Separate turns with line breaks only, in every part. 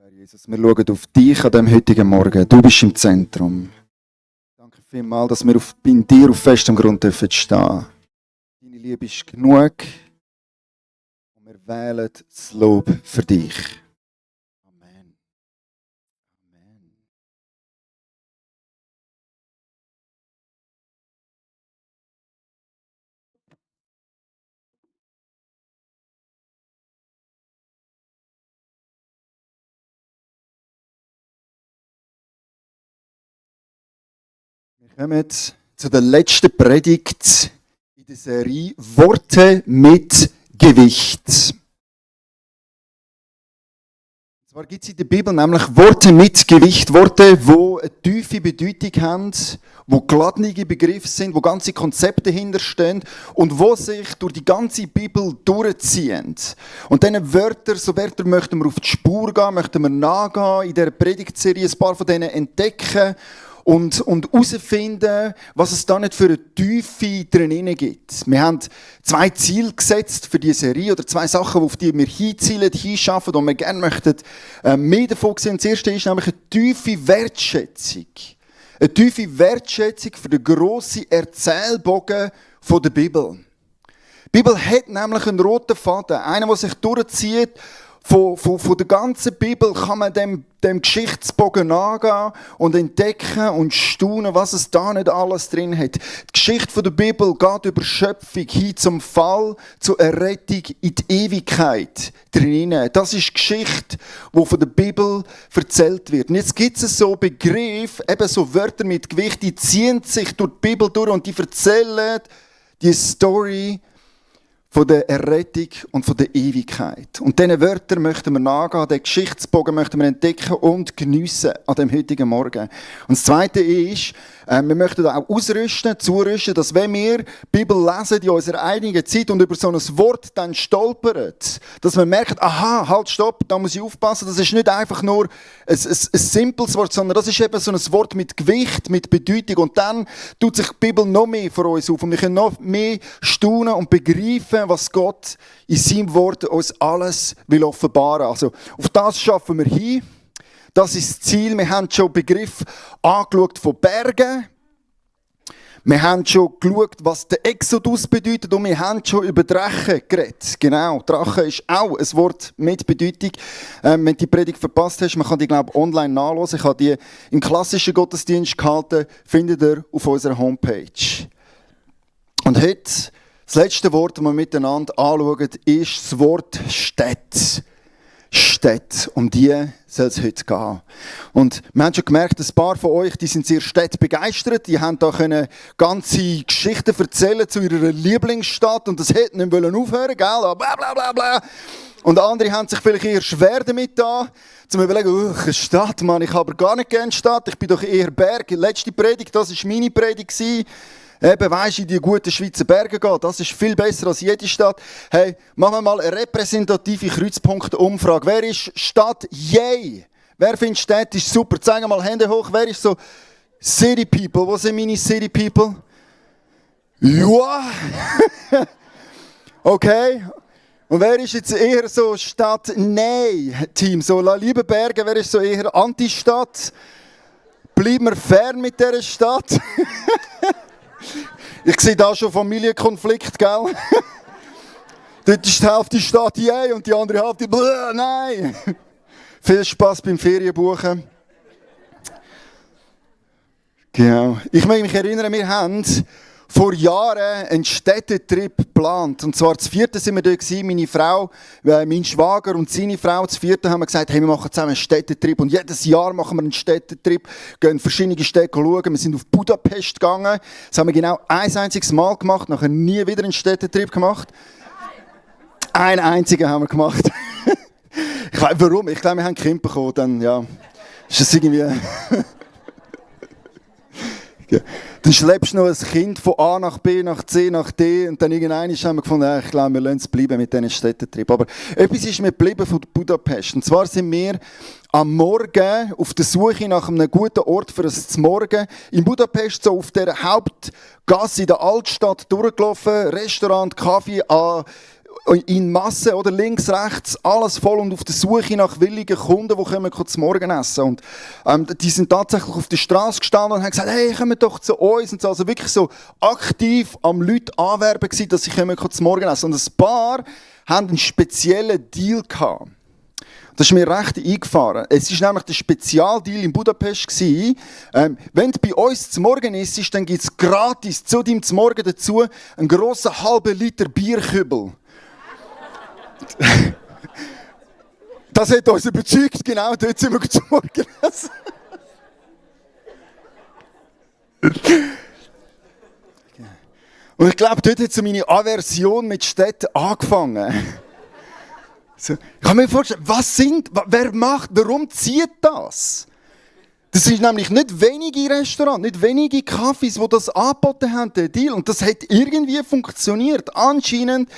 Herr Jesus, wir schauen auf dich an diesem heutigen Morgen. Du bist im Zentrum. Danke vielmals, dass wir in dir auf festem Grund stehen dürfen. Deine Liebe ist genug und wir wählen das Lob für dich. Amen. Amen. Wir kommen zu der letzten Predigt in der Serie Worte mit Gewicht. Und zwar gibt es in der Bibel nämlich Worte mit Gewicht, Worte, die eine tiefe Bedeutung haben, wo geladene Begriffe sind, wo ganze Konzepte hinterstehen und wo sich durch die ganze Bibel durchziehen. Und diese Wörter, so Wörter möchten wir auf die Spur gehen, möchten wir nachgehen, in dieser Predigtserie ein paar von denen entdecken und herausfinden, was es da nicht für eine Tiefe drin gibt. Wir haben 2 Ziele gesetzt für diese Serie, oder 2 Sachen, auf die wir hinzielen, hinschaffen und wir gerne möchten mehr davon sehen. Das erste ist nämlich eine tiefe Wertschätzung. Eine tiefe Wertschätzung für den grossen Erzählbogen der Bibel. Die Bibel hat nämlich einen roten Faden, einen, der sich durchzieht. Von der ganzen Bibel kann man dem Geschichtsbogen nachgehen und entdecken und staunen, was es da nicht alles drin hat. Die Geschichte der Bibel geht über Schöpfung hin zum Fall, zur Errettung in die Ewigkeit drin. Das ist die Geschichte, die von der Bibel erzählt wird. Und jetzt gibt es so Begriffe, eben so Wörter mit Gewicht, die ziehen sich durch die Bibel durch und die erzählen die Story von der Errettung und von der Ewigkeit. Und diesen Wörtern möchten wir nachgehen, den Geschichtsbogen möchten wir entdecken und geniessen an dem heutigen Morgen. Und das Zweite ist, wir möchten auch zurüsten, dass wenn wir die Bibel lesen in unserer eigenen Zeit und über so ein Wort dann stolpern, dass wir merken, aha, halt, stopp, da muss ich aufpassen, das ist nicht einfach nur ein simples Wort, sondern das ist eben so ein Wort mit Gewicht, mit Bedeutung. Und dann tut sich die Bibel noch mehr vor uns auf und wir können noch mehr staunen und begreifen, was Gott in seinem Wort uns alles will offenbaren. Also auf das schaffen wir hin. Das ist das Ziel. Wir haben schon Begriff angeschaut von Bergen. Wir haben schon geschaut, was der Exodus bedeutet und wir haben schon über Drachen geredet. Genau, Drache ist auch ein Wort mit Bedeutung. Wenn du die Predigt verpasst hast, man kann die, glaube ich, online nachlesen. Ich habe die im klassischen Gottesdienst gehalten, findet ihr auf unserer Homepage. Und heute, das letzte Wort, das wir miteinander anschauen, ist das Wort Städte. Städte, um die soll es heute gehen. Und wir haben schon gemerkt, ein paar von euch, die sind sehr städtebegeistert, die haben da ganze Geschichten erzählen zu ihrer Lieblingsstadt und das hätte nicht aufhören, gell? Bla bla bla bla. Und andere haben sich vielleicht eher schwer damit da, zum überlegen, eine Stadt, Mann, ich habe aber gar nicht gerne Stadt, ich bin doch eher Berg. Letzte Predigt, das war meine Predigt. Eben, weisst du, in die guten Schweizer Berge gehen, das ist viel besser als jede Stadt. Hey, machen wir mal eine repräsentative Kreuzpunkte-Umfrage. Wer ist Stadt? Yay! Wer findet Stadt ist super? Zeigen mal Hände hoch. Wer ist so City People? Wo sind meine City People? Ja! Okay. Und wer ist jetzt eher so Stadt-Nein-Team? So, liebe Berge, wer ist so eher Anti-Stadt? Bleiben wir fern mit dieser Stadt. Ich sehe da schon Familienkonflikt, gell? Dort ist die Hälfte Stadt yay und die andere Hälfte nein. Viel Spaß beim Ferienbuchen. Genau. Ich möchte mich erinnern, wir haben vor Jahren einen Städtetrip geplant. Und zwar, das 4. sind wir da gewesen, meine Frau, mein Schwager und seine Frau. Das 4. haben wir gesagt, hey, wir machen zusammen einen Städtetrip. Und jedes Jahr machen wir einen Städtetrip, gehen verschiedene Städte schauen. Wir sind auf Budapest gegangen. Das haben wir genau ein einziges Mal gemacht, nachher nie wieder einen Städtetrip gemacht. Einen einzigen haben wir gemacht. Ich weiß warum. Ich glaube, wir haben Kinder bekommen. Dann, ja, ist das irgendwie... Dann schleppst du noch ein Kind von A nach B, nach C, nach D und dann irgendwann haben wir gefunden, ich glaube, wir lassen es bleiben mit diesen Städtetrip. Aber etwas ist mir geblieben von Budapest. Und zwar sind wir am Morgen auf der Suche nach einem guten Ort für ein Morgen in Budapest, so auf der Hauptgasse in der Altstadt durchgelaufen, Restaurant, Kaffee, in Masse, oder links, rechts, alles voll und auf der Suche nach willigen Kunden, die kommen zum Morgen essen. Und die sind tatsächlich auf der Straße gestanden und haben gesagt, hey, kommt doch zu uns. Und so. Also wirklich so aktiv am Leute anwerben gewesen, dass sie kommen zum Morgen essen. Und ein paar haben einen speziellen Deal gehabt. Das ist mir recht eingefahren. Es war nämlich der Spezialdeal in Budapest. Wenn du bei uns zum Morgen isst, dann gibt es gratis zu deinem zum Morgen dazu einen grossen halben Liter Bierkübel. Das hat uns überzeugt, genau, dort sind wir zum Morgen essen. Und ich glaube, dort hat so meine Aversion mit Städten angefangen. So, ich kann mir vorstellen, wer macht, warum zieht das? Das ist nämlich nicht wenige Restaurants, nicht wenige Cafés, die das angeboten haben, der Deal. Und das hat irgendwie funktioniert. Anscheinend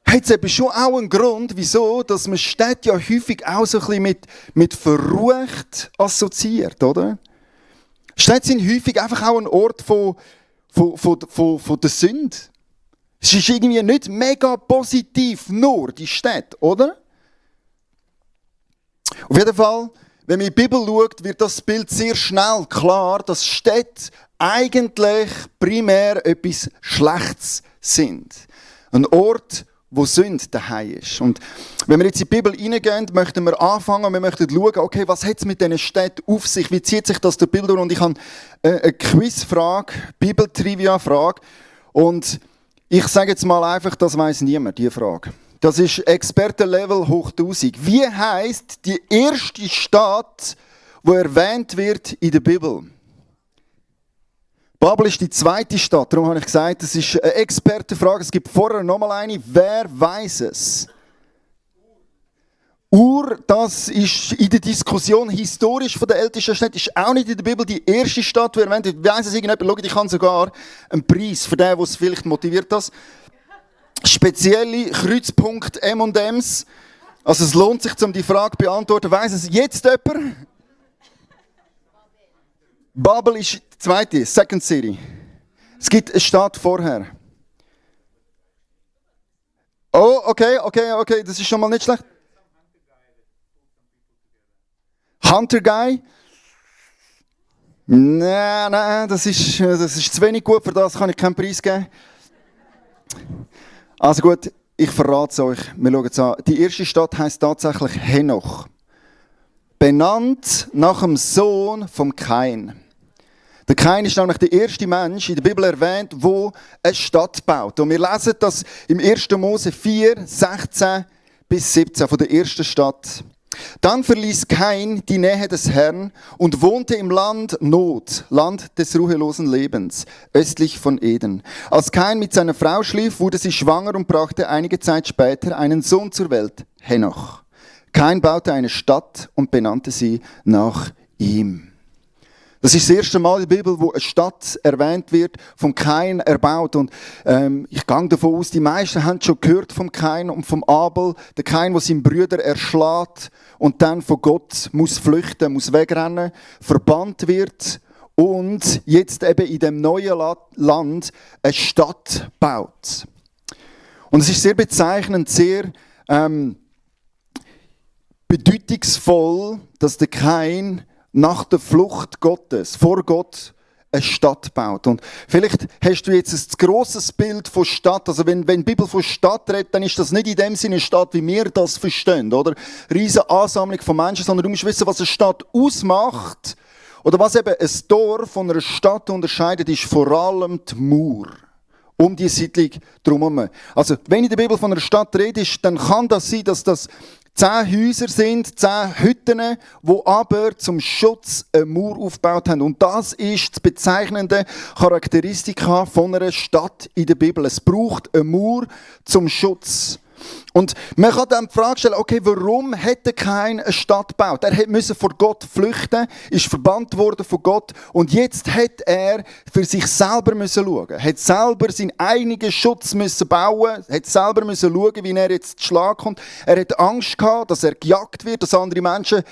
hat es eben schon auch einen Grund, wieso, dass man Städte ja häufig auch so ein bisschen mit verrucht assoziiert, oder? Städte sind häufig einfach auch ein Ort von der Sünde. Es ist irgendwie nicht mega positiv, nur die Städte, oder? Auf jeden Fall, wenn man in die Bibel schaut, wird das Bild sehr schnell klar, dass Städte eigentlich primär etwas Schlechtes sind. Ein Ort, wo Sünde daheim ist. Und wenn wir jetzt in die Bibel reingehen, möchten wir anfangen und wir möchten schauen, okay, was hat es mit diesen Städten auf sich? Wie zieht sich das durch die Bibel durch? Und ich habe eine Quizfrage, Bibel-Trivia-Frage. Und ich sage jetzt mal einfach, das weiss niemand, diese Frage. Das ist Expertenlevel hoch 1000. Wie heisst die erste Stadt, die erwähnt wird in der Bibel? Babel ist die zweite Stadt, darum habe ich gesagt, das ist eine Expertenfrage. Es gibt vorher noch mal eine. Wer weiß es? Ur, das ist in der Diskussion historisch von der ältesten Städte, ist auch nicht in der Bibel die erste Stadt, die erwähnt wird. Weiss es irgendjemand? Schaut, ich kann sogar einen Preis für den, der es vielleicht motiviert das. Spezielle Kreuzpunkt M&M's. Also es lohnt sich, um die Frage zu beantworten. Weiss es jetzt jemand? Babel ist die zweite, Second City. Es gibt eine Stadt vorher. Oh, okay, das ist schon mal nicht schlecht. Hunter Guy? Nein, das ist zu wenig gut, für das kann ich keinen Preis geben. Also gut, ich verrate es euch, wir schauen es an. Die erste Stadt heisst tatsächlich Henoch. Benannt nach dem Sohn vom Kain. Der Kain ist nämlich der erste Mensch in der Bibel erwähnt, der eine Stadt baut. Und wir lesen das im 1. Mose 4, 16 bis 17 von der ersten Stadt. Dann verließ Kain die Nähe des Herrn und wohnte im Land Not, Land des ruhelosen Lebens, östlich von Eden. Als Kain mit seiner Frau schlief, wurde sie schwanger und brachte einige Zeit später einen Sohn zur Welt, Henoch. Kain baute eine Stadt und benannte sie nach ihm. Das ist das erste Mal in der Bibel, wo eine Stadt erwähnt wird, vom Kain erbaut. Und ich gehe davon aus, die meisten haben schon gehört vom Kain und vom Abel. Der Kain, der seinen Brüder erschlägt und dann von Gott muss flüchten, muss wegrennen, verbannt wird und jetzt eben in dem neuen Land eine Stadt baut. Und es ist sehr bezeichnend, sehr bedeutungsvoll, dass der Kain nach der Flucht Gottes, vor Gott, eine Stadt baut. Und vielleicht hast du jetzt ein grosses Bild von Stadt. Also wenn die Bibel von Stadt redet, dann ist das nicht in dem Sinne eine Stadt, wie wir das verstehen, oder? Riesige Ansammlung von Menschen, sondern du musst wissen, was eine Stadt ausmacht. Oder was eben ein Dorf von einer Stadt unterscheidet, ist vor allem die Mauer. Um die Siedlung drumherum. Also, wenn in der Bibel von einer Stadt redest, dann kann das sein, dass das 10 Häuser sind, 10 Hütten, die aber zum Schutz eine Mauer aufgebaut haben. Und das ist die bezeichnende Charakteristika von einer Stadt in der Bibel. Es braucht eine Mauer zum Schutz. Und man kann dann die Frage stellen, okay, warum hätte Kain eine Stadt gebaut? Er musste vor Gott flüchten, ist verbannt worden von Gott und jetzt hätte er für sich selber schauen. Er hat selber seinen eigenen Schutz bauen, hat selber schauen, wie er jetzt zu Schlag kommt. Er hat Angst gehabt, dass er gejagt wird, dass andere Menschen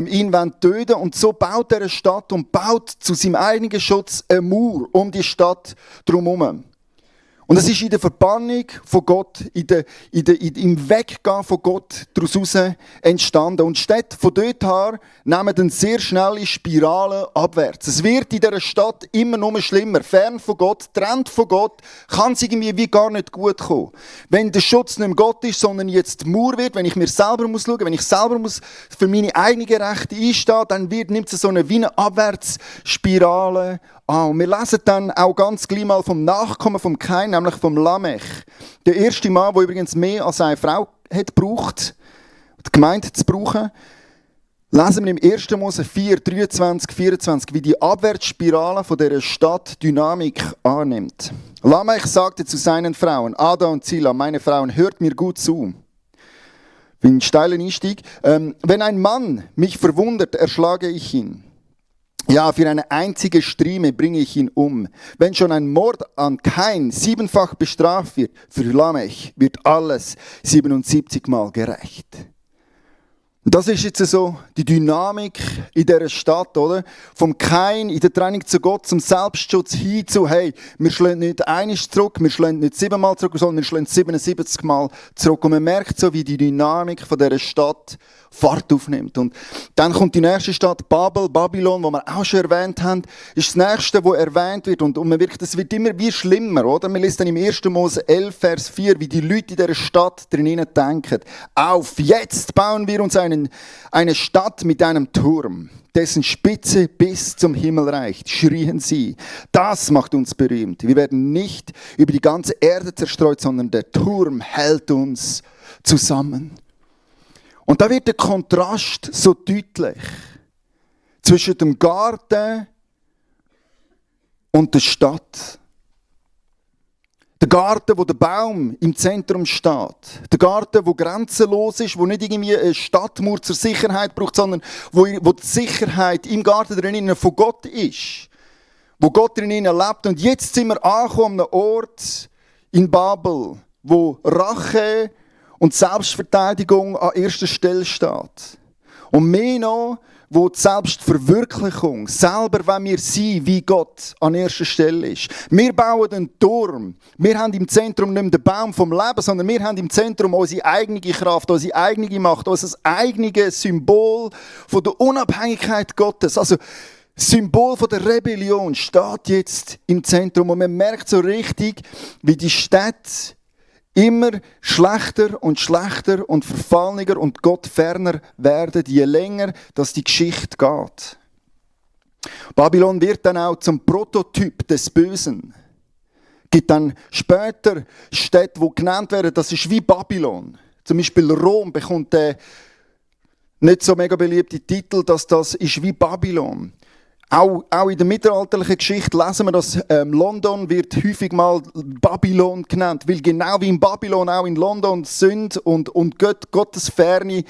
ihn töten wollen. Und so baut er eine Stadt und baut zu seinem eigenen Schutz eine Mauer um die Stadt drumherum. Und es ist in der Verbannung von Gott, im Weggehen von Gott daraus entstanden. Und Städte von dort her nehmen eine sehr schnelle Spirale abwärts. Es wird in dieser Stadt immer nur schlimmer. Fern von Gott, trennt von Gott, kann es irgendwie wie gar nicht gut kommen. Wenn der Schutz nicht mehr Gott ist, sondern jetzt die Mauer wird, wenn ich mir selber muss schauen, wenn ich selber muss für meine eigenen Rechte einstehen, dann nimmt es so eine wie eine Abwärtsspirale an. Und wir lesen dann auch ganz gleich mal vom Nachkommen vom Kain, nämlich vom Lamech. Der erste Mann, der übrigens mehr als eine Frau hat gebraucht, gemeint zu brauchen, lesen wir im 1. Mose 4, 23, 24, wie die Abwärtsspirale von dieser Stadt Dynamik annimmt. Lamech sagte zu seinen Frauen, Ada und Zillah, meine Frauen, hört mir gut zu. Ein steiler Einstieg. Wenn ein Mann mich verwundet, erschlage ich ihn. Ja, für eine einzige Strieme bringe ich ihn um. Wenn schon ein Mord an Kain 7-fach bestraft wird, für Lamech wird alles 77 Mal gerecht. Und das ist jetzt so die Dynamik in dieser Stadt, oder? Vom Kain in der Trennung zu Gott, zum Selbstschutz hin zu, hey, wir schlagen nicht einmal zurück, wir schlagen nicht 7-mal zurück, sondern wir schlagen 77 Mal zurück. Und man merkt so, wie die Dynamik von dieser Stadt Fahrt aufnimmt. Und dann kommt die nächste Stadt, Babylon, wo wir auch schon erwähnt haben, ist das nächste, wo erwähnt wird. Und man merkt, es wird immer wie schlimmer, oder? Man liest dann im 1. Mose 11, Vers 4, wie die Leute in dieser Stadt drinnen denken. Auf, jetzt bauen wir uns eine Stadt mit einem Turm, dessen Spitze bis zum Himmel reicht, schrien sie. Das macht uns berühmt. Wir werden nicht über die ganze Erde zerstreut, sondern der Turm hält uns zusammen. Und da wird der Kontrast so deutlich zwischen dem Garten und der Stadt. Der Garten, wo der Baum im Zentrum steht. Der Garten, wo grenzenlos ist, wo nicht irgendwie eine Stadtmauer zur Sicherheit braucht, sondern wo die Sicherheit im Garten drinnen von Gott ist. Wo Gott drinnen lebt. Und jetzt sind wir angekommen an einem Ort in Babel, wo Rache und Selbstverteidigung an erster Stelle steht. Und mehr noch, wo die Selbstverwirklichung, selber wenn wir sein, wie Gott an erster Stelle ist. Wir bauen einen Turm. Wir haben im Zentrum nicht mehr den Baum vom Leben, sondern wir haben im Zentrum unsere eigene Kraft, unsere eigene Macht, unser eigenes Symbol von der Unabhängigkeit Gottes. Also, das Symbol von der Rebellion steht jetzt im Zentrum. Und man merkt so richtig, wie die Städte immer schlechter und verfallener und Gott ferner werden, je länger dass die Geschichte geht. Babylon wird dann auch zum Prototyp des Bösen. Es gibt dann später Städte, die genannt werden, das ist wie Babylon. Zum Beispiel Rom bekommt den nicht so mega beliebten Titel, dass das ist wie Babylon. Auch in der mittelalterlichen Geschichte lesen wir, dass London wird häufig mal Babylon genannt, weil genau wie in Babylon auch in London Sünde und Gottes Ferne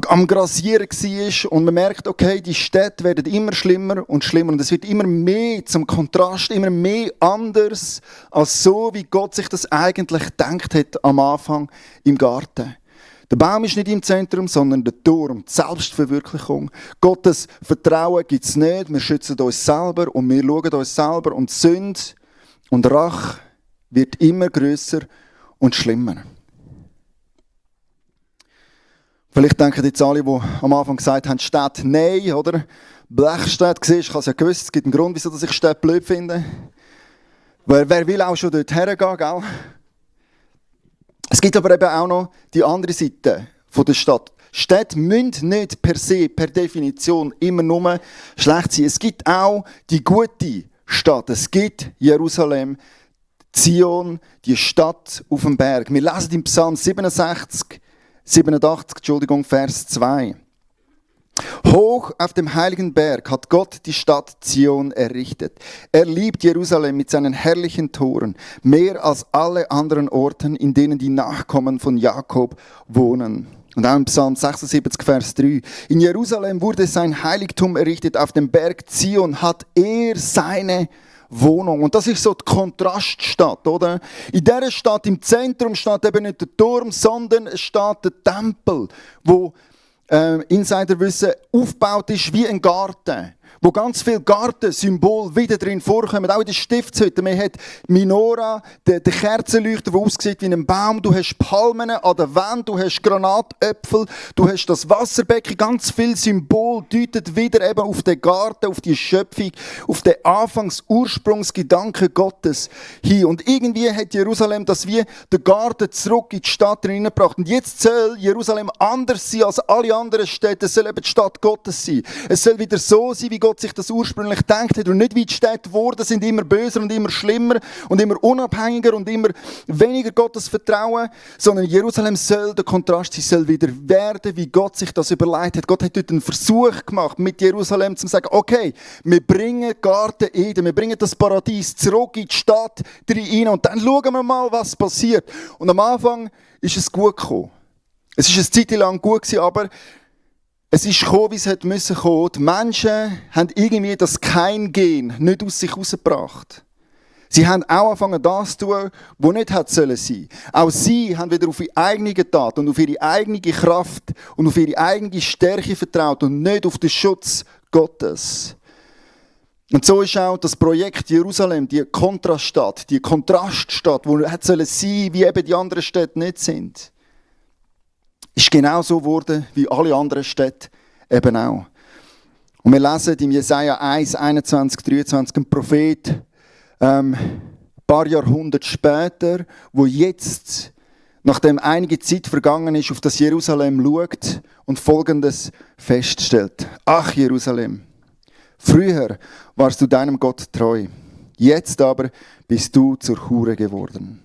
am Grasieren war. Und man merkt, okay, die Städte werden immer schlimmer und schlimmer. Und es wird immer mehr zum Kontrast, immer mehr anders, als so, wie Gott sich das eigentlich gedacht hat am Anfang im Garten. Der Baum ist nicht im Zentrum, sondern der Turm, die Selbstverwirklichung. Gottes Vertrauen gibt es nicht. Wir schützen uns selber und wir schauen uns selber. Und Sünde und Rache wird immer grösser und schlimmer. Vielleicht denken jetzt alle, die am Anfang gesagt haben, Städte nein, oder? Blechstädte, siehst, ich habe es ja gewusst, es gibt einen Grund, wieso ich Städte blöd finde. Wer will auch schon dort hergehen, gell? Es gibt aber eben auch noch die andere Seite der Stadt. Städte müssen nicht per se, per Definition immer nur schlecht sein. Es gibt auch die gute Stadt. Es gibt Jerusalem, Zion, die Stadt auf dem Berg. Wir lesen im Psalm 87, Vers 2. Hoch auf dem heiligen Berg hat Gott die Stadt Zion errichtet. Er liebt Jerusalem mit seinen herrlichen Toren, mehr als alle anderen Orten, in denen die Nachkommen von Jakob wohnen. Und auch im Psalm 76, Vers 3. In Jerusalem wurde sein Heiligtum errichtet, auf dem Berg Zion hat er seine Wohnung. Und das ist so die Kontraststadt, oder? In dieser Stadt, im Zentrum, steht eben nicht der Turm, sondern es steht der Tempel, wo Insider wissen, aufgebaut ist wie ein Garten, wo ganz viele Gartensymbole wieder drin vorkommen, auch in der Stiftshütte. Man hat Menorah, den Kerzenleuchter, der aussieht wie ein Baum. Du hast Palmen an der Wand, du hast Granatäpfel, du hast das Wasserbecken. Ganz viele Symbole deuten wieder eben auf den Garten, auf die Schöpfung, auf den Ursprungsgedanken Gottes hin. Und irgendwie hat Jerusalem das wie den Garten zurück in die Stadt hineingebracht. Und jetzt soll Jerusalem anders sein als alle anderen Städte. Es soll eben die Stadt Gottes sein. Es soll wieder so sein, wie Gott sich das ursprünglich gedacht hat. Und nicht wie die Städte geworden sind, immer böser und immer schlimmer und immer unabhängiger und immer weniger Gottes Vertrauen. Sondern Jerusalem soll der Kontrast sein, soll wieder werden, wie Gott sich das überlegt hat. Gott hat dort einen Versuch gemacht, mit Jerusalem zu sagen, okay, wir bringen Garten Eden, wir bringen das Paradies zurück in die Stadt rein und dann schauen wir mal, was passiert. Und am Anfang ist es gut gekommen. Es ist eine Zeit lang gut gewesen, aber es ist gekommen, wie es hätte müssen kommen. Die Menschen haben irgendwie das Kein-Gen nicht aus sich herausgebracht. Sie haben auch angefangen, das zu tun, was nicht hätte sein sollen. Auch sie haben wieder auf ihre eigene Tat und auf ihre eigene Kraft und auf ihre eigene Stärke vertraut und nicht auf den Schutz Gottes. Und so ist auch das Projekt Jerusalem, die Kontraststadt, die Kontraststadt, die hätte sein sollen, wie eben die anderen Städte nicht sind, ist genau so geworden, wie alle anderen Städte eben auch. Und wir lesen im Jesaja 1, 21, 23 ein Prophet, ein paar Jahrhunderte später, wo jetzt, nachdem einige Zeit vergangen ist, auf das Jerusalem schaut und Folgendes feststellt. Ach Jerusalem, früher warst du deinem Gott treu, jetzt aber bist du zur Hure geworden.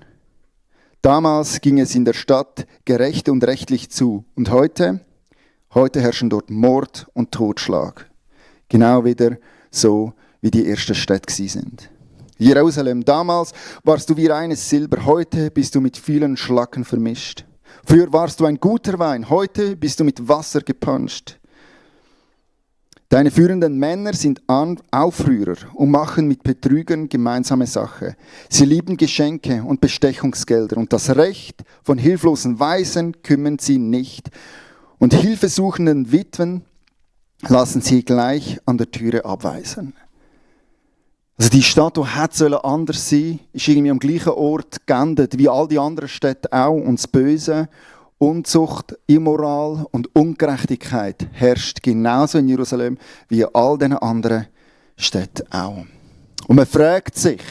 Damals ging es in der Stadt gerecht und rechtlich zu. Und heute herrschen dort Mord und Totschlag. Genau wieder so, wie die ersten Städte sind. Jerusalem, damals warst du wie reines Silber, heute bist du mit vielen Schlacken vermischt. Früher warst du ein guter Wein, heute bist du mit Wasser gepanscht. Deine führenden Männer sind Aufrührer und machen mit Betrügern gemeinsame Sache. Sie lieben Geschenke und Bestechungsgelder und das Recht von hilflosen Waisen kümmern sie nicht. Und hilfesuchenden Witwen lassen sie gleich an der Türe abweisen. Also die Stadt, die hätte anders sein sollen, ist irgendwie am gleichen Ort geendet, wie all die anderen Städte auch. Und das Böse, Unzucht, Immoral und Ungerechtigkeit herrscht genauso in Jerusalem wie in all den anderen Städten auch. Und man fragt sich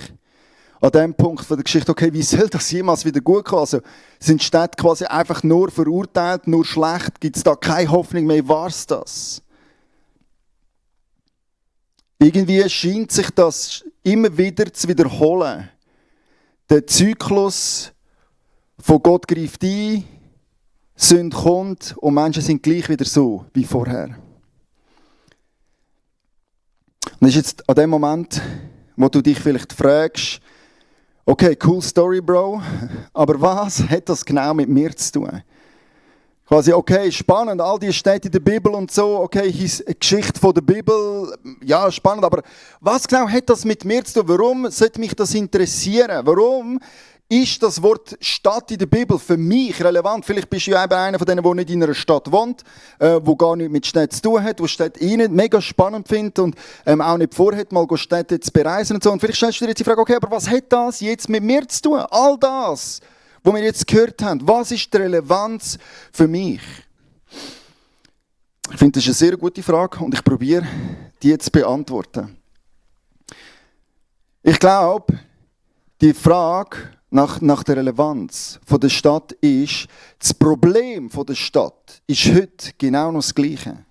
an dem Punkt von der Geschichte, okay, wie soll das jemals wieder gut kommen? Also sind die Städte quasi einfach nur verurteilt, nur schlecht? Gibt es da keine Hoffnung mehr? War es das? Irgendwie scheint sich das immer wieder zu wiederholen. Der Zyklus von Gott greift ein, Sünde kommt und Menschen sind gleich wieder so wie vorher. Und das ist jetzt an dem Moment, wo du dich vielleicht fragst, okay, cool Story, Bro, aber was hat das genau mit mir zu tun? Quasi, okay, spannend, all die Städte in der Bibel und so, okay, Geschichte von der Bibel, ja, spannend, aber was genau hat das mit mir zu tun? Warum sollte mich das interessieren? Warum ist das Wort Stadt in der Bibel für mich relevant? Vielleicht bist du ja eben einer von denen, der nicht in einer Stadt wohnt, wo gar nichts mit Städten zu tun hat, wo Städte nicht mega spannend findet und auch nicht vorhat, mal Städte zu bereisen und so. Und vielleicht stellst du dir jetzt die Frage, okay, aber was hat das jetzt mit mir zu tun? All das, was wir jetzt gehört haben, was ist die Relevanz für mich? Ich finde, das ist eine sehr gute Frage und ich probiere, die jetzt zu beantworten. Ich glaube, die Frage nach der Relevanz von der Stadt ist, das Problem von der Stadt ist heute genau noch das Gleiche.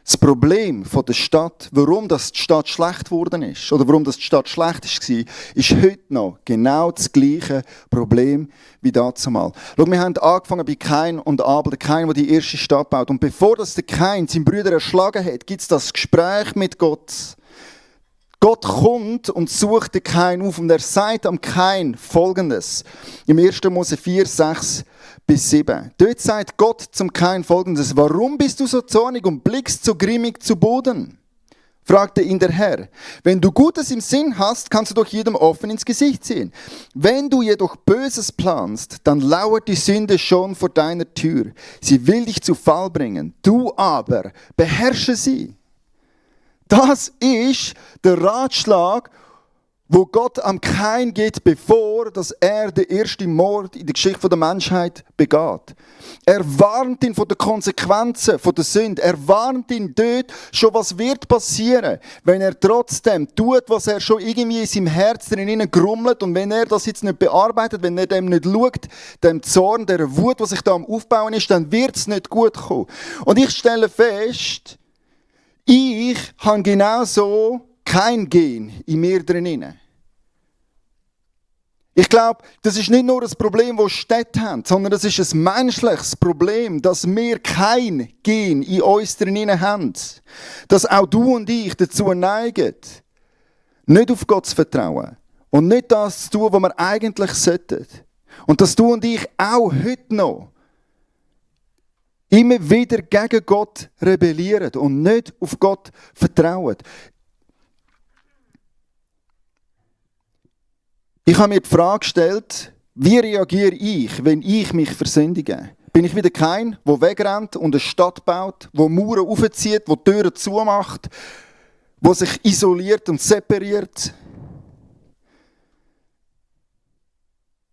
Das Problem von der Stadt, warum das die Stadt schlecht geworden ist, oder warum das die Stadt schlecht war, ist heute noch genau das gleiche Problem wie dazumal. Schau, wir haben angefangen bei Kain und Abel, der Kain, der die erste Stadt baut. Und bevor das der Kain seinen Brüder erschlagen hat, gibt es das Gespräch mit Gott. Gott kommt und sucht den Kain auf und er sagt am Kain Folgendes. Im 1. Mose 4, 6 bis 7. Dort sagt Gott zum Kain Folgendes. Warum bist du so zornig und blickst so grimmig zu Boden? Fragte ihn der Herr. Wenn du Gutes im Sinn hast, kannst du doch jedem offen ins Gesicht sehen. Wenn du jedoch Böses planst, dann lauert die Sünde schon vor deiner Tür. Sie will dich zu Fall bringen. Du aber beherrsche sie. Das ist der Ratschlag, wo Gott am Kain gibt, bevor dass er den ersten Mord in der Geschichte der Menschheit begeht. Er warnt ihn vor den Konsequenzen der Sünde. Er warnt ihn dort schon, was wird passieren, wenn er trotzdem tut, was er schon irgendwie in seinem Herz drinnen grummelt, und wenn er das jetzt nicht bearbeitet, wenn er dem nicht schaut, dem Zorn, der Wut, was sich da am Aufbauen ist, dann wird es nicht gut kommen. Und ich stelle fest, ich habe genauso kein Gen in mir drinnen. Ich glaube, das ist nicht nur ein Problem, das Städte haben, sondern das ist ein menschliches Problem, dass wir kein Gen in uns drinnen haben. Dass auch du und ich dazu neigen, nicht auf Gott zu vertrauen und nicht das zu tun, was wir eigentlich sollten. Und dass du und ich auch heute noch immer wieder gegen Gott rebellieren und nicht auf Gott vertrauen. Ich habe mir die Frage gestellt, wie reagiere ich, wenn ich mich versündige? Bin ich wieder kein, der wegrennt und eine Stadt baut, der Mauern aufzieht, der Türen zumacht, der sich isoliert und separiert?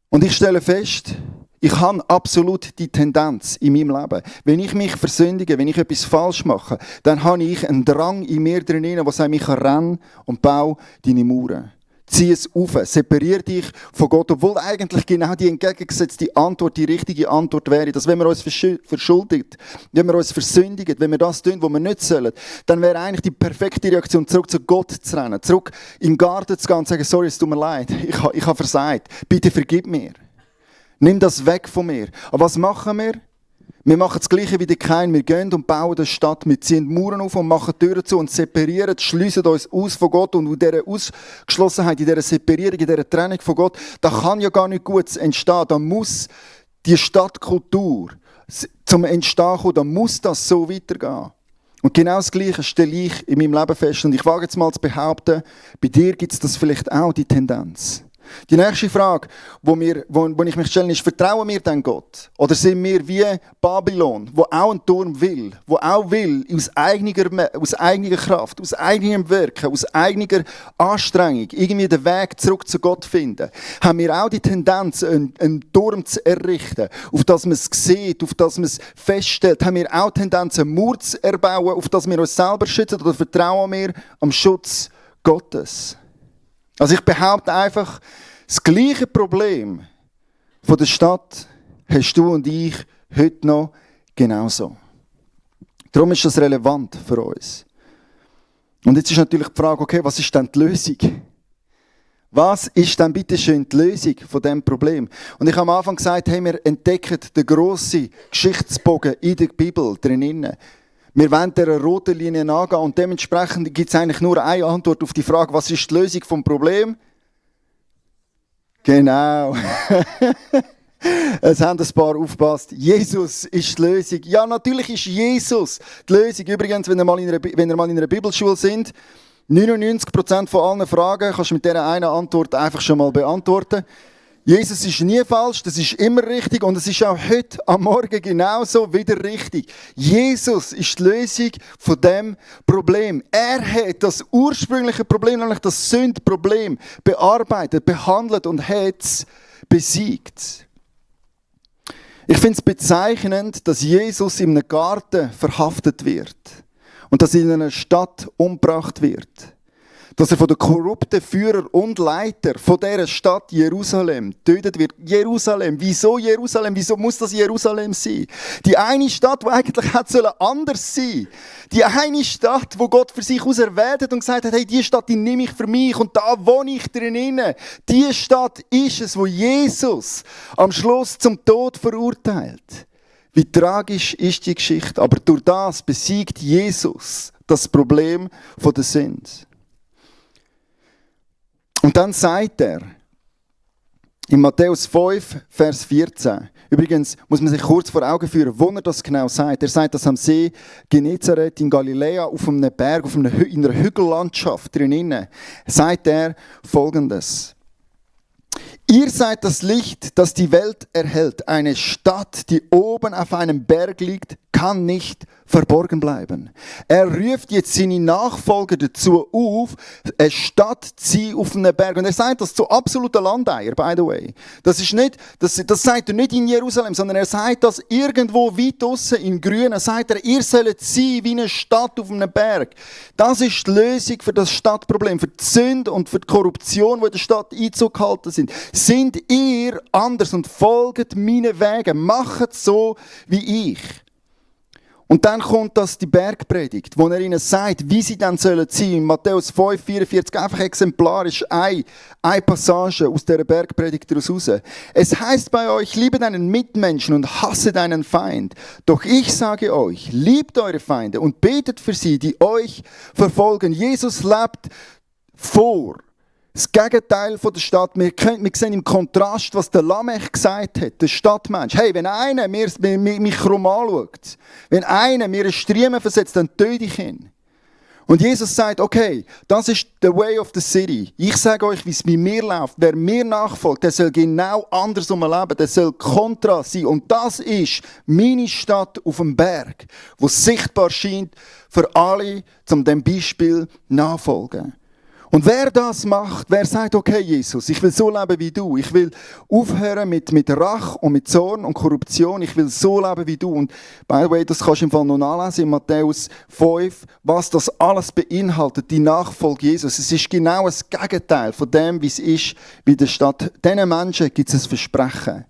Und ich stelle fest, ich habe absolut die Tendenz in meinem Leben. Wenn ich mich versündige, wenn ich etwas falsch mache, dann habe ich einen Drang in mir drin, der sagt, ich renn und baue deine Mauern. Zieh es auf, separier dich von Gott, obwohl eigentlich genau die entgegengesetzte Antwort die richtige Antwort wäre. Dass wenn wir uns verschuldigt, wenn wir uns versündigen, wenn wir das tun, was wir nicht sollen, dann wäre eigentlich die perfekte Reaktion, zurück zu Gott zu rennen, zurück in den Garten zu gehen und zu sagen, sorry, es tut mir leid, ich habe versagt, bitte vergib mir. Nimm das weg von mir. Aber was machen wir? Wir machen das Gleiche wie die Kain. Wir gehen und bauen eine Stadt. Wir ziehen Mauern auf und machen Türen zu und separieren, schliessen uns aus von Gott. Und in dieser Ausgeschlossenheit, in dieser Separierung, in dieser Trennung von Gott, da kann ja gar nichts Gutes entstehen. Da muss die Stadtkultur zum Entstehen kommen. Da muss das so weitergehen. Und genau das Gleiche stelle ich in meinem Leben fest. Und ich wage jetzt mal zu behaupten, bei dir gibt es das vielleicht auch, die Tendenz. Die nächste Frage, wo ich mich stelle, ist, vertrauen wir denn Gott? Oder sind wir wie Babylon, wo auch einen Turm will, wo auch will, aus eigener Kraft, aus eigenem Wirken, aus eigener Anstrengung, irgendwie den Weg zurück zu Gott finden? Haben wir auch die Tendenz, einen Turm zu errichten, auf das man es sieht, auf das man es feststellt? Haben wir auch die Tendenz, eine Mauer zu erbauen, auf das wir uns selber schützen? Oder vertrauen wir am Schutz Gottes? Also ich behaupte einfach, das gleiche Problem von der Stadt hast du und ich heute noch genauso. Darum ist das relevant für uns. Und jetzt ist natürlich die Frage, okay, was ist denn die Lösung? Was ist denn bitte schön die Lösung von diesem Problem? Und ich habe am Anfang gesagt, hey, wir entdecken den grossen Geschichtsbogen in der Bibel drinnen. Wir wollen dieser roten Linie nachgehen und dementsprechend gibt es eigentlich nur eine Antwort auf die Frage, was ist die Lösung vom Problem? Genau. Es haben ein paar aufgepasst. Jesus ist die Lösung. Ja, natürlich ist Jesus die Lösung. Übrigens, wenn ihr mal in einer Bibelschule sind, 99% von allen Fragen kannst du mit dieser einen Antwort einfach schon mal beantworten. Jesus ist nie falsch, das ist immer richtig und es ist auch heute am Morgen genauso wieder richtig. Jesus ist die Lösung von dem Problem. Er hat das ursprüngliche Problem, nämlich das Sündproblem, bearbeitet, behandelt und hat es besiegt. Ich finde es bezeichnend, dass Jesus in einem Garten verhaftet wird und dass er in einer Stadt umgebracht wird. Dass er von den korrupten Führern und Leitern von dieser Stadt Jerusalem getötet wird. Jerusalem. Wieso Jerusalem? Wieso muss das Jerusalem sein? Die eine Stadt, die eigentlich anders sein sollte. Die eine Stadt, wo Gott für sich auserwählt hat und gesagt hat, hey, diese Stadt die nehme ich für mich und da wohne ich drinnen. Diese Stadt ist es, wo Jesus am Schluss zum Tod verurteilt. Wie tragisch ist die Geschichte. Aber durch das besiegt Jesus das Problem der Sünde. Und dann sagt er, in Matthäus 5, Vers 14, übrigens muss man sich kurz vor Augen führen, wo er das genau sagt. Er sagt das am See Genezareth in Galiläa, auf einem Berg, in einer Hügellandschaft drinnen, sagt er Folgendes. Ihr seid das Licht, das die Welt erhellt. Eine Stadt, die oben auf einem Berg liegt, kann nicht verborgen bleiben. Er ruft jetzt seine Nachfolger dazu auf, eine Stadt zu sein auf einem Berg. Und er sagt das zu absoluten Landeier, by the way. Das sagt er nicht in Jerusalem, sondern er sagt das irgendwo weit draussen im Grünen. Sagt er, ihr sollt sein wie eine Stadt auf einem Berg. Das ist die Lösung für das Stadtproblem, für die Sünde und für die Korruption, die in der Stadt Einzug gehalten sind. Sind ihr anders und folgt meinen Wegen. Macht so wie ich. Und dann kommt das die Bergpredigt, wo er ihnen sagt, wie sie dann sollen sein. In Matthäus 5, 44, einfach exemplarisch eine Passage aus dieser Bergpredigt daraus. Es heißt bei euch, liebe deinen Mitmenschen und hasse deinen Feind. Doch ich sage euch, liebt eure Feinde und betet für sie, die euch verfolgen. Jesus lebt vor. Das Gegenteil von der Stadt. Wir sehen im Kontrast, was der Lamech gesagt hat, der Stadtmensch. Hey, wenn einer mich krumm anschaut, wenn einer mir eine Striemen versetzt, dann töte ich ihn. Und Jesus sagt, okay, das ist the way of the city. Ich sage euch, wie es bei mir läuft. Wer mir nachfolgt, der soll genau andersrum leben. Der soll kontra sein. Und das ist meine Stadt auf dem Berg, wo sichtbar scheint für alle, zum dem Beispiel nachfolgen. Und wer das macht, wer sagt, okay Jesus, ich will so leben wie du, ich will aufhören mit Rache und mit Zorn und Korruption, ich will so leben wie du. Und by the way, das kannst du im Fall noch nachlesen in Matthäus 5, was das alles beinhaltet, die Nachfolge Jesus. Es ist genau das Gegenteil von dem, wie es ist bei der Stadt. Diesen Menschen gibt es ein Versprechen.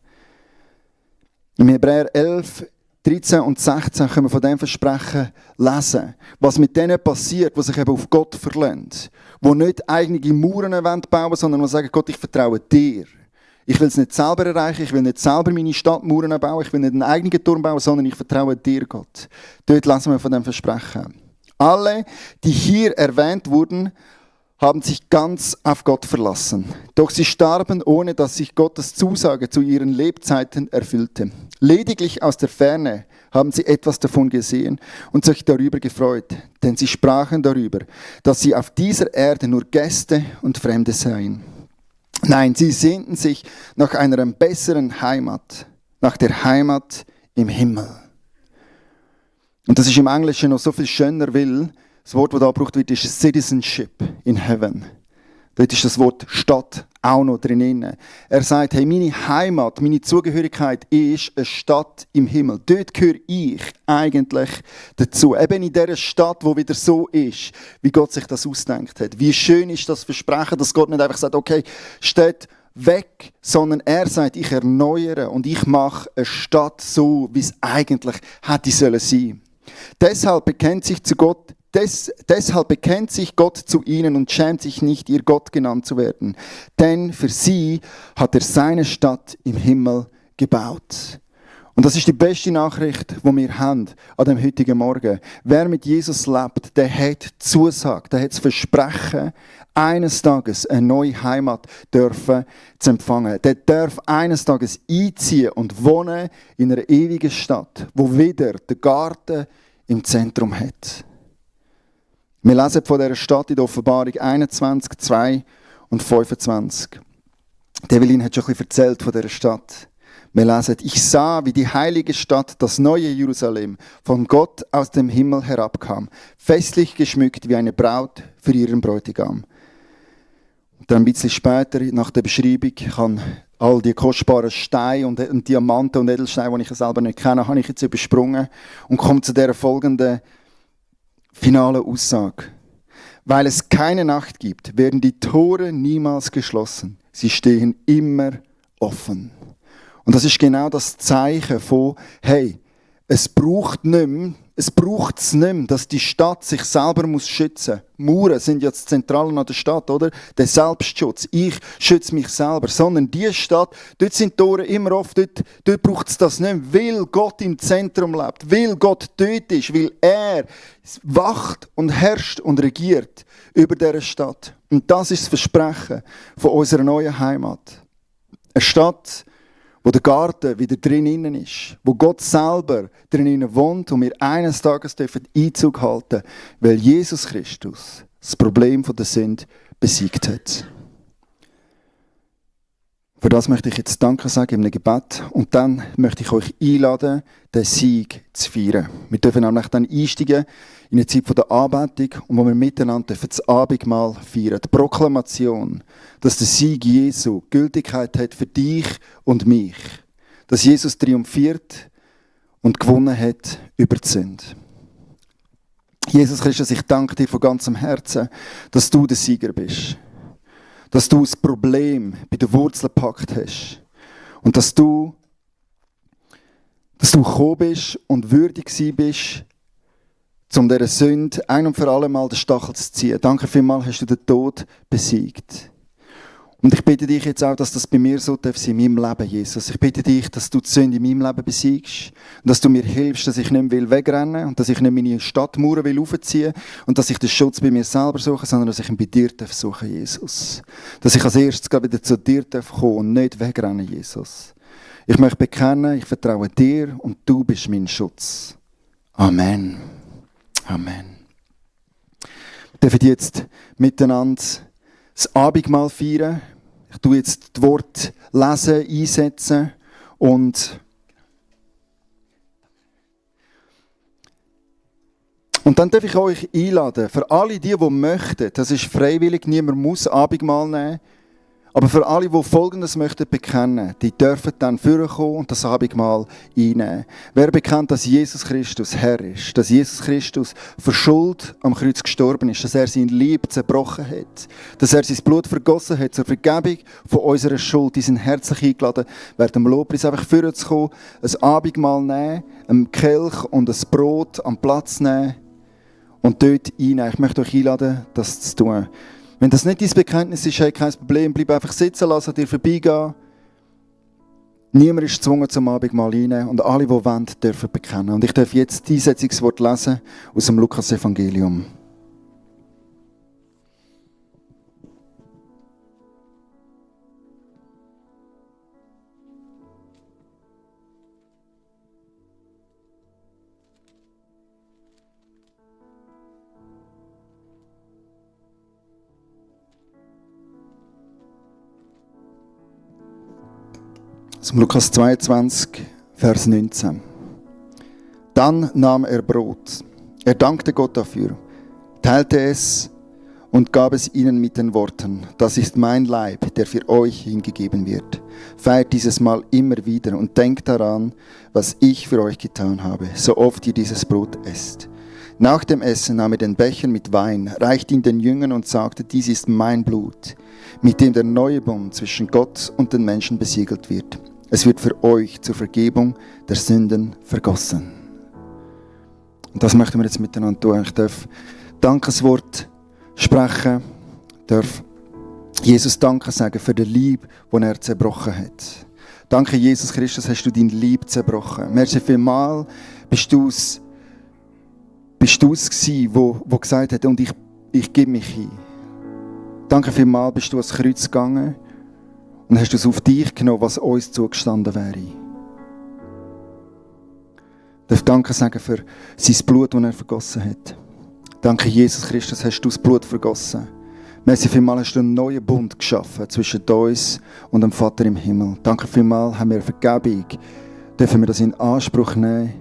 Im Hebräer 11, 13 und 16 können wir von diesem Versprechen lesen. Was mit denen passiert, die sich eben auf Gott verlassen. Die nicht eigene Mauern bauen wollen, sondern die sagen, Gott, ich vertraue dir. Ich will es nicht selber erreichen, ich will nicht selber meine Stadtmauern bauen, ich will nicht einen eigenen Turm bauen, sondern ich vertraue dir, Gott. Dort lesen wir von diesem Versprechen. Alle, die hier erwähnt wurden, haben sich ganz auf Gott verlassen. Doch sie starben, ohne dass sich Gottes Zusage zu ihren Lebzeiten erfüllte. Lediglich aus der Ferne haben sie etwas davon gesehen und sich darüber gefreut, denn sie sprachen darüber, dass sie auf dieser Erde nur Gäste und Fremde seien. Nein, sie sehnten sich nach einer besseren Heimat, nach der Heimat im Himmel. Und das ist im Englischen noch so viel schöner, weil das Wort, das da gebraucht wird, ist Citizenship in Heaven. Dort ist das Wort Stadt auch noch drin. Er sagt, hey, meine Heimat, meine Zugehörigkeit ist eine Stadt im Himmel. Dort gehöre ich eigentlich dazu. Eben in dieser Stadt, wo wieder so ist, wie Gott sich das ausgedacht hat. Wie schön ist das Versprechen, dass Gott nicht einfach sagt, okay, steht weg, sondern er sagt, ich erneuere und ich mache eine Stadt so, wie es eigentlich hätte sollen sein. Deshalb bekennt sich Gott zu ihnen und schämt sich nicht, ihr Gott genannt zu werden. Denn für sie hat er seine Stadt im Himmel gebaut. Und das ist die beste Nachricht, die wir haben an dem heutigen Morgen. Wer mit Jesus lebt, der hat Zusage, der hat das Versprechen, eines Tages eine neue Heimat dürfen zu empfangen. Der darf eines Tages einziehen und wohnen in einer ewigen Stadt, wo wieder der Garten im Zentrum hat. Wir lesen von dieser Stadt in der Offenbarung 21, 2 und 25. Evelyn hat schon ein bisschen erzählt von dieser Stadt. Wir lesen, ich sah, wie die heilige Stadt, das neue Jerusalem, von Gott aus dem Himmel herabkam, festlich geschmückt wie eine Braut für ihren Bräutigam. Und dann ein bisschen später, nach der Beschreibung, kann all die kostbaren Steine und Diamanten und Edelsteine, die ich selber nicht kenne, habe ich jetzt übersprungen und komme zu dieser folgenden finale Aussage. Weil es keine Nacht gibt, werden die Tore niemals geschlossen. Sie stehen immer offen. Und das ist genau das Zeichen von, hey, es braucht es nicht mehr, dass die Stadt sich selber schützen muss. Mauern sind ja das Zentrale an der Stadt, oder? Der Selbstschutz. Ich schütze mich selber. Sondern die Stadt, dort sind die Tore immer offen, dort braucht es das nicht mehr, weil Gott im Zentrum lebt, weil Gott dort ist, weil er wacht und herrscht und regiert über diese Stadt. Und das ist das Versprechen von unserer neuen Heimat. Eine Stadt, wo der Garten wieder drinnen ist, wo Gott selber drinnen wohnt und wir eines Tages dürfen Einzug halten, weil Jesus Christus das Problem der Sünde besiegt hat. Für das möchte ich jetzt Danke sagen in einem Gebet und dann möchte ich euch einladen, den Sieg zu feiern. Wir dürfen nämlich dann einsteigen in eine Zeit der Anbetung und wo wir miteinander das Abendmahl feiern. Die Proklamation, dass der Sieg Jesu Gültigkeit hat für dich und mich. Dass Jesus triumphiert und gewonnen hat über die Sünde. Jesus Christus, ich danke dir von ganzem Herzen, dass du der Sieger bist. Dass du das Problem bei der Wurzel gepackt hast. Und dass du gekommen bist und würdig gewesen bist, um dieser Sünde ein und für alle Mal den Stachel zu ziehen. Danke vielmals, hast du den Tod besiegt. Und ich bitte dich jetzt auch, dass das bei mir so darf sein, in meinem Leben, Jesus. Ich bitte dich, dass du die Sünde in meinem Leben besiegst und dass du mir hilfst, dass ich nicht mehr wegrennen will und dass ich nicht meine Stadtmauern aufziehen will und dass ich den Schutz bei mir selber suche, sondern dass ich ihn bei dir suche, Jesus. Dass ich als erstes wieder zu dir kommen und nicht wegrennen, Jesus. Ich möchte bekennen, ich vertraue dir und du bist mein Schutz. Amen. Amen. Wir dürfen jetzt miteinander das Abendmahl feiern. Ich tue jetzt das Wort lesen, einsetzen und dann darf ich euch einladen, für alle die möchten, das ist freiwillig, niemand muss Abendmahl nehmen, aber für alle, die Folgendes möchten bekennen, die dürfen dann vorkommen und das Abendmahl einnehmen. Wer bekennt, dass Jesus Christus Herr ist, dass Jesus Christus für Schuld am Kreuz gestorben ist, dass er sein Leib zerbrochen hat, dass er sein Blut vergossen hat zur Vergebung von unserer Schuld, die sind herzlich eingeladen, während dem Lobpreis einfach vorzukommen, ein Abendmahl nehmen, einen Kelch und ein Brot am Platz nehmen und dort einnehmen. Ich möchte euch einladen, das zu tun. Wenn das nicht dein Bekenntnis ist, hey, kein Problem, bleib einfach sitzen, lass an dir vorbeigehen. Niemand ist gezwungen, zum Abendmahl reinzunehmen und alle, die wollen, dürfen bekennen. Und ich darf jetzt die Einsetzungswort lesen aus dem Lukas-Evangelium. Zum Lukas 22, Vers 19. Dann nahm er Brot. Er dankte Gott dafür, teilte es und gab es ihnen mit den Worten: Das ist mein Leib, der für euch hingegeben wird. Feiert dieses Mal immer wieder und denkt daran, was ich für euch getan habe, so oft ihr dieses Brot esst. Nach dem Essen nahm er den Becher mit Wein, reichte ihn den Jüngern und sagte: Dies ist mein Blut, mit dem der neue Bund zwischen Gott und den Menschen besiegelt wird. Es wird für euch zur Vergebung der Sünden vergossen. Und das möchten wir jetzt miteinander tun. Ich darf Dankeswort sprechen, darf Jesus Danke sagen für den Leib, den er zerbrochen hat. Danke, Jesus Christus, hast du dein Leib zerbrochen. Merci vielmals, bist du es gewesen, wo gesagt hat, und ich gebe mich hin. Danke vielmals, bist du ans Kreuz gegangen und hast du es auf dich genommen, was uns zugestanden wäre. Ich darf Danke sagen für sein Blut, das er vergossen hat. Danke, Jesus Christus, hast du das Blut vergossen. Merci vielmals, hast du einen neuen Bund geschaffen zwischen uns und dem Vater im Himmel. Danke vielmals, haben wir Vergebung. Dürfen wir das in Anspruch nehmen,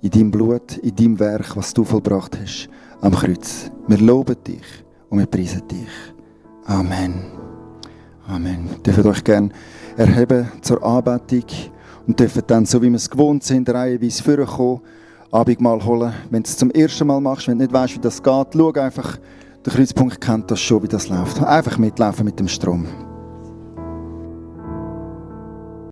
in deinem Blut, in deinem Werk, was du vollbracht hast am Kreuz. Wir loben dich und wir preisen dich. Amen. Amen. Ihr dürft euch gerne erheben zur Anbetung und dürft dann, so wie wir es gewohnt sind, reihenweise vorkommen, Abendmahl holen. Wenn du es zum ersten Mal machst, wenn du nicht weißt, wie das geht, schau einfach, der Kreuzpunkt kennt das schon, wie das läuft. Einfach mitlaufen mit dem Strom.